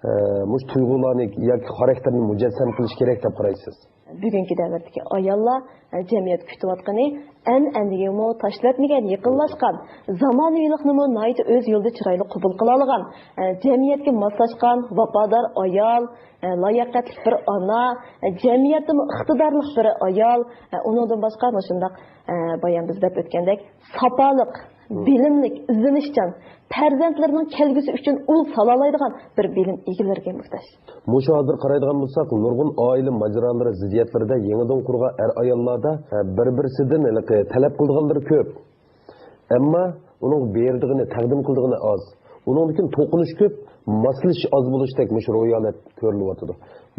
ئە، مۇشۇ تۇيغۇلارنى ياكى خاراكتېرنى مۇجەسسەم قىلىش كېرەك دەپ قارايسىز؟ بۈگۈنكى دەۋردىكى ئاياللار، ئە، جەمئىيەت كۈتۈۋاتقىنى ئەنئەنىگىمۇ تاشلىۋەتمىگەن، يېقىنلاشقان، زامانىۋىلىقنىمۇ ناھايىتى ئۆز يولىدا چىرايلىق قوبۇل قىلالىغان، ئە، جەمئىيەتكە ماسلاشقان، ۋاپادار ئايال، ئە، لاياقەتلىك بىر ئانا، ئە، جەمئىيەتتىمۇ ئىقتىدارلىق بىر ئايال، ئە، ئۇنىڭدىن باشقا مۇشۇنداق، ئە، بايام بىز دەپ ئۆتكەندەك ساپالىق، بىلىملىك، ئىزدىنىشچان، پەرزەنتلىرىنىڭ كەلگۈسى ئۈچۈن ئۇل سالالايدىغان بىر بىلىم ئىگىلىرىگە موھتاج. مۇشۇ ھازىر قارايدىغان بولساق، نۇرغۇن ئائىلە ماجىرالىرى زىددىيەتلىرىدە يېڭىدىن قۇرغان ئەر-ئاياللاردا، ئە، بىر-بىرسىدىن ھېلىقى تەلەپ قىلىدىغانلىرى كۆپ. ئەمما ئۇنىڭغا بېرىدىغىنى، تەقدىم قىلىدىغىنى ئاز. ئۇنىڭدىن كېيىن توقۇنۇش كۆپ، ماسلىشىش ئاز بولۇشتەك مۇشۇ روھىيەت كۆرۈلۈۋاتىدۇ.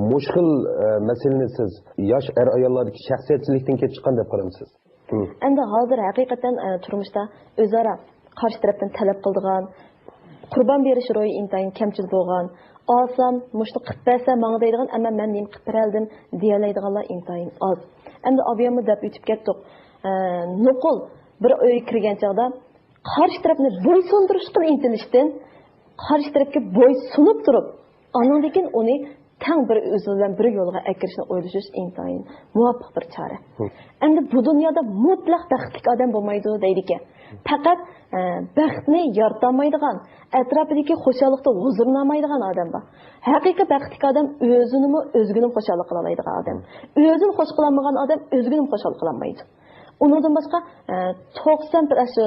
مۇشۇ خىل، ئە، مەسىلىنى سىز ياش ئەر-ئاياللاردىكى شەخسىيەتچىلىكتىن كېلىپ چىققان دەپ قارامسىز؟ مم. ئەمدى ھازىر ھەقىقەتەن، ئە، تۇرمۇشتا ئۆزئارا قارشى تەرەپتىن تەلەپ قىلىدىغان، قۇربان بېرىش روھى ئىنتايىن كەمچىل بولغان، ئالسام، مۇشۇنى قىلىپ بەرسە ماڭا دەيدىغان، ئەمما مەن نېمە قىلىپ بېرەلىدىم دېيەلەيدىغانلار ئىنتايىن ئاز. ئەمدى ئابىياممۇ دەپ ئۆتۈپ كەتتۇق. ئە، نوقۇل بىر ئۆيگە كىرگەن چاغدا قارشى تەرەپنى بويسۇندۇرۇشقا ئىنتىلىشتىن، قارشى تەرەپكە بويسۇنۇپ تۇرۇپ، ئانىڭدىن كېيىن ئۇنى تەڭ بىر ئۆزى بىلەن بىر يولغا ئەكىرىشنى ئويلىشىش ئىنتايىن مۇۋاپىق بىر چارە. ھە. ئەمدى بۇ دۇنيادا مۇتلەق بەختلىك ئادەم بولمايدۇ دەيدىكەن. پەقەت، ئە، بەختنى يارىتالمايدىغان، ئەتراپىدىكى خۇشاللىقتا ھۇزۇرلىنالمايدىغان ئادەم بار. ھەقىقىي بەختلىك ئادەم ئۆزىنىمۇ، ئۆزگىنىمۇ خۇشاللىق قىلالايدىغان ئادەم. ئۆزىنى خۇش قىلالمىغان ئادەم ئۆزگىنىمۇ خۇشال قىلالمايدۇ. ئۇنىڭدىن باشقا، ئە، توقسان، شۇ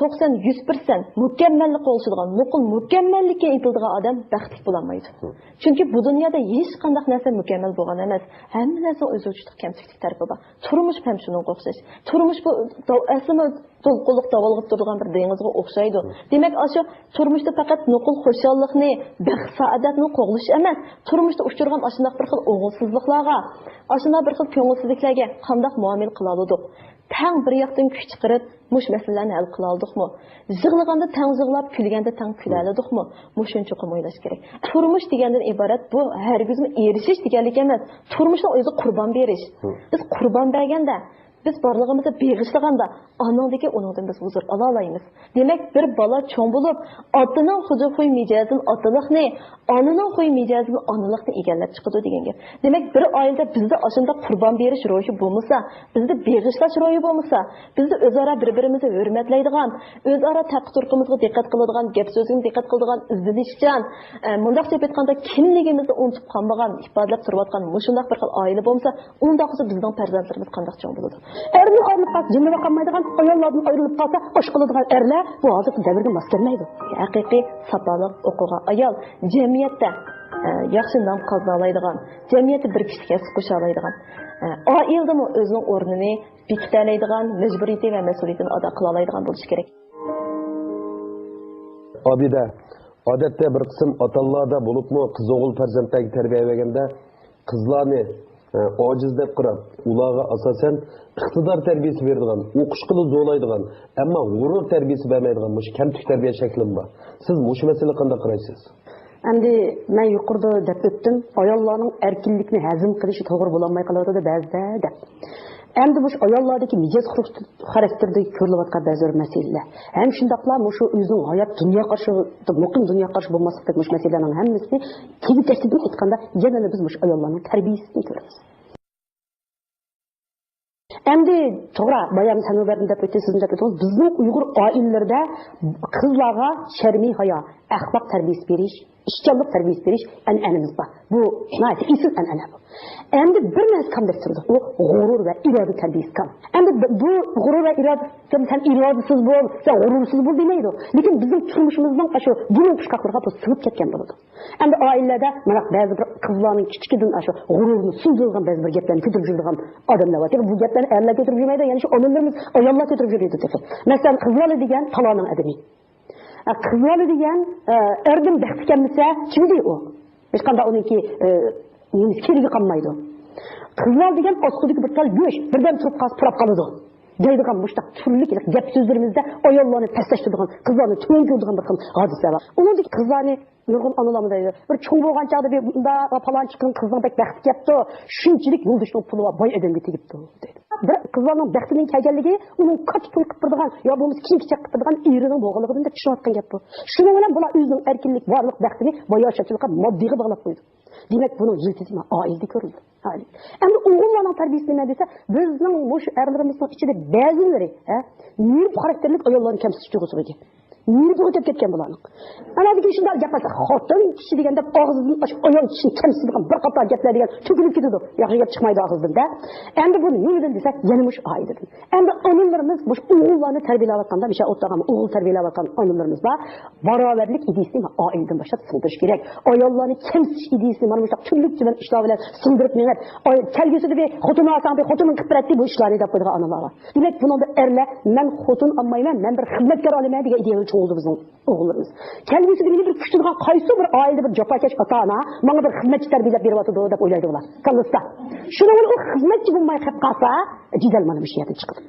توقسان، يۈز پىرسەنت مۇكەممەللىككە ئولىشىدىغان، نوقۇل مۇكەممەللىككە ئىنتىلىدىغان ئادەم بەختلىك بولالمايدۇ. ھە. چۈنكى بۇ دۇنيادا ھېچقانداق نەرسە مۇكەممەل بولغان ئەمەس. ھەممە نەرسىنىڭ ئۆزى ئۇچلۇق، كەمچىلىك تەرىپى بار. تۇرمۇش ھەم شۇنىڭغا ئوخشاش. تۇرمۇش بۇ داۋ-، ئەسلىمۇ دولقۇنلۇق داۋالغىپ تۇرىدىغان بىر دېڭىزغا ئوخشايدۇ. دېمەك، ئاشۇ تۇرمۇشتا پەقەت نوقۇل خۇشاللىقنى، بەخت-سائادەتنى قوغلىشىش ئەمەس، تۇرمۇشتا ئۇچرىغان ئاشۇنداق بىر خىل ئوڭۇشسىزلىقلارغا، ئاشۇنداق بىر خىل كۆڭۈلسىزلىكلەرگە قانداق مۇئامىلە قىلالىدۇق؟ تەڭ بىر ياقتىن كۈچ چىقىرىپ، مۇشۇ مەسىلىلەرنى ھەل قىلالىدۇقمۇ؟ يىغلىغاندا تەڭ يىغلاپ، كۈلگەندە تەڭ كۈلەلىدۇقمۇ؟ مۇشۇنى چوقۇم ئويلاش كېرەك. تۇرمۇش دېگەندىن ئىبارەت بۇ ھەرگىزمۇ ئېرىشىش دېگەنلىك ئەمەس. تۇرمۇشنىڭ ئۆزى قۇربان بېرىش. ھە. بىز قۇربان بەرگەندە، بىز بارلىقىمىزنى بېغىشلىغاندا، ئانىڭدىن كېيىن ئۇنىڭدىن بىز ھۇزۇر ئالالايمىز. دېمەك، بىر بالا چوڭ بولۇپ، ئاتىنىڭ خۇشخۇي مىجەزىدىن ئاتىلىقنى، ئانىنىڭ خۇش مىجەزىدىن ئانىلىقنى ئىگىلەپ چىقىدۇ دېگەن گەپ. دېمەك، بىر ئائىلىدە بىزدە ئاشۇنداق قۇربان بېرىش روھى بولمىسا، بىزدە بېغىشلاش روھى بولمىسا، بىزدە ئۆزئارا بىر-بىرىمىزنى ھۆرمەتلەيدىغان، ئۆزئارا تەقى-تۇرقىمىزغا دىققەت قىلىدىغان، گەپ-سۆزىگە دىققەت قىلىدىغان، ئىزدىنىشچان، ئە، مۇنداقچە ئېيتقاندا، كىملىكىمىزنى ئۇنتۇپ قالمىغان، ئىپادىلەپ تۇرۇۋاتقان مۇشۇنداق بىر خىل ئائىلە بولمىسا، ئۇنداق بولسا بىزنىڭ پەرزەنتلىرىمىز قانداق چوڭ بولىدۇ؟ ئەردىن ئايرىلىپ قالسا، جىملىۋالالمايدىغان، ئاياللاردىن ئايرىلىپ قالسا، ئاش قىلىدىغان ئەرلەر بۇ ھازىرقى دەۋرگە ماس كەلمەيدۇ. ھەقىقىي ساپالىق ئوقۇغان ئايال جەمئىيەتتە، ئە، ياخشى نام قازىنالايدىغان، جەمئىيەتتە بىر كىشىلىك ھەسسە قوشالايدىغان، ئە، ئائىلىدىمۇ ئۆزىنىڭ ئورنىنى بېكىتەلەيدىغان، مەجبۇرىيىتى ۋە مەسئۇلىيىتىنى ئادا قىلالايدىغان بولۇشى كېرەك. ئابىدە، ئادەتتە بىر قىسىم ئاتا-ئانىلاردا بولۇپمۇ قىز-ئوغۇل پەرزەنتلەرگە تەربىيە بەرگەندە، قىزلارنى، ئە، ئاجىز دەپ قاراپ، ئۇلارغا ئاساسەن ئىقتىدار تەربىيەسى بېرىدىغان، ئوقۇشقىلا زورلايدىغان، ئەمما غۇرۇر تەربىيەسى بەرمەيدىغان مۇشۇ كەمتۈك تەربىيە شەكلىمۇ بار. سىز مۇشۇ مەسىلىگە قانداق قارايسىز؟ ئەمدى مەن يۇقىرىدا دەپ ئۆتتۈم، ئاياللارنىڭ ئەركىنلىكنى ھەزىم قىلىشى توغرا بولالماي قېلىۋاتىدۇ بەزىدە دەپ. ئەمدى مۇشۇ ئاياللاردىكى مىجەز خاراكتېرىدە كۆرۈلۈۋاتقان بەزى بىر مەسىلىلەر، ھەم شۇنداقلا مۇشۇ ئۆزىنىڭ ھايات دۇنيا قارىشىدا مۇقىم دۇنيا قارىشى بولماسلىقتەك مۇشۇ مەسىلىلەرنىڭ ھەممىسى تېگى-تەكتىدىن ئېيتقاندا يەنىلا بىز مۇشۇ ئاياللارنىڭ تەربىيەسىدىن كۆرىمىز. ئەمدى توغرا، بايام سەنۇ بەردىم دەپ ئۆتتى، سىزمۇ دەپ ئۆتتىڭىز. بىزنىڭ ئۇيغۇر ئائىلىلىرىدە قىزلارغا شەرمى ھايا، ئەخلاق تەربىيەسى بېرىش، ئىشچانلىق تەربىيەسى بېرىش ئەنئەنىمىز بار. بۇ ناھايىتى ئېسىل ئەنئەنە بۇ. ئەمدى بىر نەرسە كامدەكتۇرىدۇ. ئۇ غۇرۇر ۋە ئىرادە تەربىيەسى كام. ئەمدى ب-، بۇ غۇرۇر ۋە ئىرادە كام، سەن ئىرادىسىز بول، سەن غۇرۇرسىز بول دېمەيدۇ. لېكىن بىزنىڭ تۇرمۇشىمىزنىڭ ئاشۇ بۇرۇن پۇشقاقلىرىغا بۇ سىڭىپ كەتكەن بولىدۇ. ئەمدى ئائىلىلەردە مانا بەزى بىر قىزلارنىڭ كىچىكىدىن ئاشۇ غۇرۇرىنى سۇندۇرىدىغان بەزى بىر گەپلەرنى كۆتۈرۈپ يۈرىدىغان ئادەملەر بار. بۇ گەپلەرنى ئەرلەر كۆتۈرۈپ يۈرمەيدۇ، يەنى شۇ ئانىلىرىمىز، ئاياللار كۆتۈرۈپ يۈرىدۇ تېخى. مەسىلەن، قىز بالا دېگەن تالانىڭ ئادىمى. ئە، قىز بالا دېگەن، ئە، ئەردىن بەخت كەلمىسە، كىمدى ئۇ؟ ھېچقانداق ئۇنىڭكى، ئە، نېمىسى، كېرىكى قالمايدۇ. قىز بالا دېگەن ئاستىدىكى بىر تال گۆش، بىردەم تۇرۇپ قالسا پۇراپ قالىدۇ دەيدىغان مۇشۇنداق تۈرلۈك گەپ سۆزلىرىمىزدە ئاياللارنى پەسلەشتۈرىدىغان، قىزلارنى تۆۋەن كۆرىدىغان بىر خىل ھادىسە بار. ئۇنىڭدىكى قىزلارنى نۇرغۇن ئانىلارمۇ دەيدۇ، بىر چوڭ بولغان چاغدا بىر مۇنداق پالانچى قىزنىڭ بەك بەختى كەپتۇ، شۇنچىلىك يولدىشىنىڭ پۇلى بار، باي ئادەمگە تېگىپتۇ دەيدۇ. بىر قىزلارنىڭ بەختىنىڭ كەلگەنلىكى ئۇنىڭ كاتتا توي قىلىپ بېرىدىغان يا بولمىسا كېيىن-كېچەك قىلىپ بېرىدىغان ئېرىنىڭ بولغانلىقىدىن دەپ چۈشىنىۋاتقان گەپ بۇ. شۇنىڭ بىلەن بۇلار ئۆزىنىڭ ئەركىنلىك، بارلىق بەختىنى باياشاتچىلىققا، ماددىيغا باغلاپ قويىدۇ. دېمەك، بۇنىڭ يىلتىزى مانا ئائىلىدە كۆرۈلىدۇ. ئائىلە. ئەمدى ئوغۇللارنىڭ تەربىيىسى نېمە دېسە، بىزنىڭ مۇشۇ ئەرلىرىمىزنىڭ ئىچىدە بەزىلىرى، ھە، نېرىپ خاراكتېرلىك ئاياللارنى كەمسىتىش تۇيغۇسىغا ئىگە. نېرىپى ئۆتۈپ كەتكەن بۇلارنىڭ. ئەنە دېگەن شۇنداق گەپ بار، خوتۇن كىشى دېگەندە ئاغزىدىن ئاشۇ ئايال كىشىنى كەمسىتىدىغان بىر قاتار گەپلەر دېگەن تۆكۈلۈپ كېتىدۇ. ياخشى گەپ چىقمايدۇ ئاغزىدىن دە. ئەمدى بۇ نېمىدىن دېسە، يەنە مۇشۇ ئائىلىدىن. ئەمدى ئانىلىرىمىز مۇشۇ ئوغۇللارنى تەربىيەلەۋاتقاندا، مىشە ئوتتۇرىغا ئوغۇل تەربىيەلەۋاتقان ئانىلىرىمىز بار. باراۋەرلىك ئىدىيىسىنى ئائىلىدىن باشلاپ سىڭدۈرۈش كېرەك. ئاياللارنى كەمسىتىش ئىدىيىسىنى مانا مۇشۇنداق تۈرلۈك تۈمەن ئىشلار بىلەن سىڭدۈرۈپ مېڭىپ، ئاي-، كەلگۈسىدە بىر خوتۇن ئالساڭ، بىر خوتۇنۇڭ قىلىپ بېرەتتى، بۇ ئىشلارنى دەپ قويىدىغان ئانىلار بار. دېمەك، بۇنىڭدا ئەرلەر، مەن خوتۇن ئالمايمەن، مەن بىر خىزمەتكار ئالىمەن دېگەن ئىدىيەگە چوڭ بولدى بىزنىڭ ئوغۇللىرىمىز. كەلگۈسىدە مېنى بىر كۈتىدىغان قايسى بىر ئائىلىدە بىر جاپاكەش ئاتا-ئانا ماڭا بىر خىزمەتچى تەربىيەلەپ بېرىۋاتىدۇ دەپ ئويلايدۇ ئۇلار كاللىسىدا. شۇنىڭ بىلەن ئۇ خىزمەتچى بولماي قېلىپ قالسا، جېدەل مانا مۇشۇ يەردىن چىقىدۇ.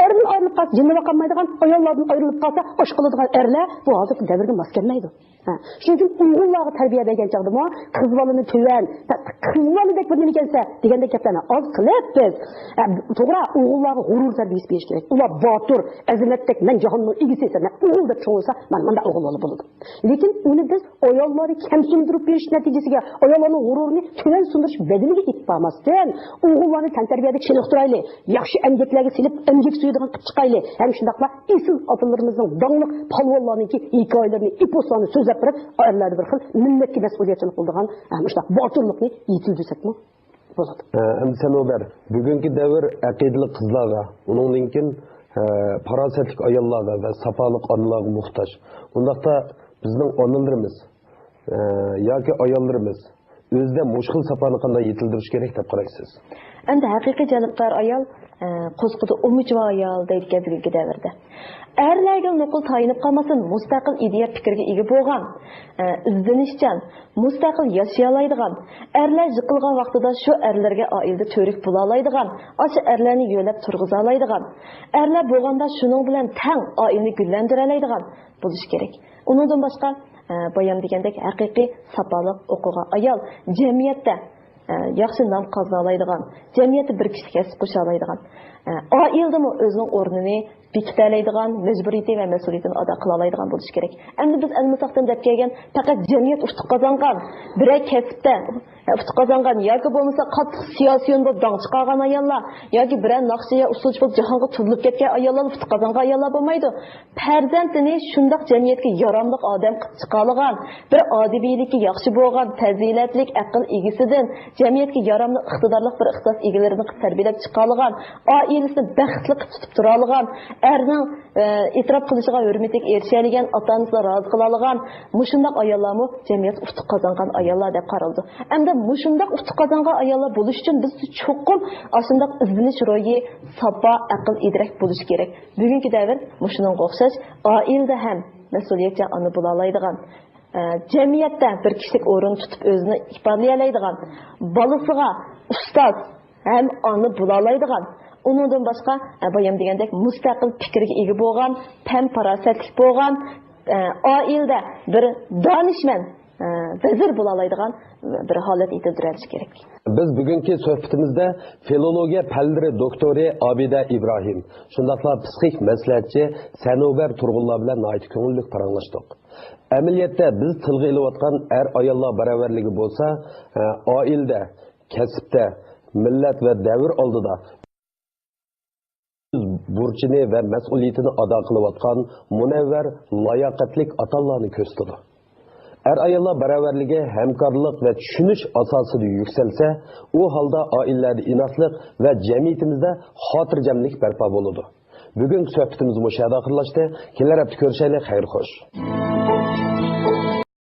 ئەردىن ئايرىلىپ قالسا جىننى باقالمايدىغان، ئاياللاردىن ئايرىلىپ قالسا ئاش قىلىدىغان ئەرلەر بۇ ھازىرقى دەۋرگە ماس كەلمەيدۇ. ھە، شۇنىڭ ئۈچۈن ئوغۇللارغا تەربىيە بەرگەن چاغدىمۇ قىز بالىنى تۆۋەن، قىز بالىدەك بىر نېمە ئىكەنسەن دېگەندەك گەپلەرنى ئاز قىلىپ بىز، ھە، توغرا، ئوغۇللارغا غۇرۇر تەربىيەسى بېرىش كېرەك. ئۇلار باتۇر، ئەزىمەتتەك، مەن جاھاننىڭ ئىگىسى، مەن ئوغۇل دەپ چوڭ بولسا، مانا مۇنداق ئوغۇل بالا بولىدۇ. لېكىن ئۇنى بىز ئاياللارنى كەمسىندۈرۈپ بېرىش نەتىجىسىگە، ئاياللارنىڭ غۇرۇرىنى تۆۋەن سۇندۇرۇش بەدىلىگە ئېلىپ بارماستىن، ئوغۇللارنى تەنتەربىيەدە چېنىقتۇرايلى، ياخشى ئەمگەكلەرگە سېلىپ، ئەمگەك سۆيىدىغان قىلىپ چىقايلى. ھەم شۇنداقلا ئېسىل ئاتىلىرىمىزنىڭ داڭلىق پالۋانلارنىڭكى ھېكايىلىرىنى، ئېپوسلارنى سۆزلەپ بېرىپ، ئەرلەردە بىر خىل مىللەتكە مەسئۇلىيەتچانلىق قىلىدىغان، ھە، مۇشۇنداق باتۇرلۇقنى يېتىلدۈرسەكمۇ بولىدۇ. ئە، ئەمدى سەنۇبەر، بۈگۈنكى دەۋر ئەقىدىلىك قىزلارغا، ئۇنىڭدىن كېيىن، ئە، پاراسەتلىك ئاياللارغا ۋە ساپالىق ئانىلارغا موھتاج. ئۇنداقتا بىزنىڭ ئانىلىرىمىز، ئە، ياكى ئاياللىرىمىز ئۆزىدە مۇشۇ خىل ساپانى قانداق يېتىلدۈرۈش كېرەك دەپ قارايسىز؟ ئەمدى ھەقىقىي جەلپكار ئايال، ئە، قوزىقىدا ئۇمىچى بار ئايال دەيدىكەن بۈگۈنكى دەۋردە. ئەرلەرگە نوقۇل تايىنىپ قالماستىن، مۇستەقىل ئىدىيە پىكرىگە ئىگە بولغان، ئە، ئىزدىنىشچان، مۇستەقىل ياشىيالايدىغان، ئەرلەر يىقىلغان ۋاقتىدا شۇ ئەرلەرگە ئائىلىدە تۈۋرۈك بولالايدىغان، ئاشۇ ئەرلەرنى يۆلەپ تۇرغۇزالايدىغان، ئەرلەر بولغاندا شۇنىڭ بىلەن تەڭ ئائىلىنى گۈللەندۈرەلەيدىغان بولۇشى كېرەك. ئۇنىڭدىن باشقا، ئە، بايام دېگەندەك ھەقىقىي ساپالىق ئوقۇغان ئايال جەمئىيەتتە، ئە، ياخشى نام قازىنالايدىغان، جەمئىيەتتە بىر كىشىلىك ھەسسە قوشالايدىغان، ئە، ئائىلىدىمۇ ئۆزىنىڭ ئورنىنى بېكىتەلەيدىغان، مەجبۇرىيىتى ۋە مەسئۇلىيىتىنى ئادا قىلالايدىغان بولۇشى كېرەك. ئەمدى بىز ئەلمىساقتىن دەپ كەلگەن پەقەت جەمئىيەت ئۇتۇق قازانغان، بىرەر كەسىپتە ئۇتۇق قازانغان ياكى بولمىسا قاتتىق سىياسىيون بولۇپ داڭ چىقارغان ئاياللار ياكى بىرەر ناخشىچى يا ئۇسسۇلچى بولۇپ جاھانغا تونۇلۇپ كەتكەن ئاياللار ئۇتۇق قازانغان ئاياللار بولمايدۇ. پەرزەنتىنى شۇنداق جەمئىيەتكە ياراملىق ئادەم قىلىپ چىقالىغان، بىر ئادىمىيلىكى ياخشى بولغان، پەزىلەتلىك، ئەقىل ئىگىسىدىن، جەمئىيەتكە ياراملىق، ئىقتىدارلىق بىر ئىختىساس ئىگىلىرىنى قىلىپ تەربىيەلەپ چىقالىغان، ئائىلىسىنى بەختلىك قىلىپ تۇتۇپ تۇرالىغان، ئەرنىڭ، ئە، ئېتىراپ قىلىشىغا ھۆرمىتىگە ئېرىشەلىگەن، ئاتا-ئانىسىنى رازى قىلالىغان، مۇشۇنداق ئاياللارمۇ جەمئىيەتتە ئۇتۇق قازانغان ئاياللار دەپ قارىلىدۇ. ئەمدى مۇشۇنداق ئۇتۇق قازانغان ئاياللار بولۇش ئۈچۈن بىز چوقۇم ئاشۇنداق ئىزدىنىش روھى، ساپا، ئەقىل ئىدراك بولۇشى كېرەك. بۈگۈنكى دەۋر مۇشۇنىڭغا ئوخشاش، ئائىلىدە ھەم مەسئۇلىيەتچان ئانا بولالايدىغان، ئە، جەمئىيەتتە بىر كىشىلىك ئورۇن تۇتۇپ ئۆزىنى ئىپادىلىيەلەيدىغان، بالىسىغا ئۇستاز ھەم ئانا بولالايدىغان، ئۇنىڭدىن باشقا، ئە، بايام دېگەندەك مۇستەقىل پىكىرگە ئىگە بولغان، پەن پاراسەتلىك بولغان، ئە، ئائىلىدە بىر دانىشمەن، ئە، ۋەزىر بولالايدىغان بىر ھالەت يېتىلدۈرۈلۈشى كېرەك. بىز بۈگۈنكى سۆھبىتىمىزدە فىلولوگىيە پەنلىرى دوكتورى ئابىدە ئىبراھىم، شۇنداقلا پسىخىك مەسلىھەتچى سەنۇبەر تۇرغۇنلار بىلەن ناھايىتى كۆڭۈللۈك پاراڭلاشتۇق. ئەمەلىيەتتە بىز تىلغا ئېلىۋاتقان ئەر-ئاياللار باراۋەرلىكى بولسا، ئە، ئائىلىدە، كەسىپتە، مىللەت ۋە دەۋر ئالدىدا بۇرچىنى ۋە مەسئۇلىيىتىنى ئادا قىلىۋاتقان مۇنەۋۋەر، لاياقەتلىك ئاتالارنى كۆرسىتىدۇ. ئەر-ئاياللار باراۋەرلىكى ھەمكارلىق ۋە چۈشىنىش ئاساسىدا يۈكسەلسە، ئۇ ھالدا ئائىلىلەردە ئىناسلىق ۋە جەمئىيىتىمىزدە خاتىرجەملىك بەرپا بولىدۇ. بۈگۈنكى سۆھبىتىمىز مۇشۇ يەردە ئاخىرلاشتى. كېلەر ھەپتە كۆرۈشەيلى. خەير خوش.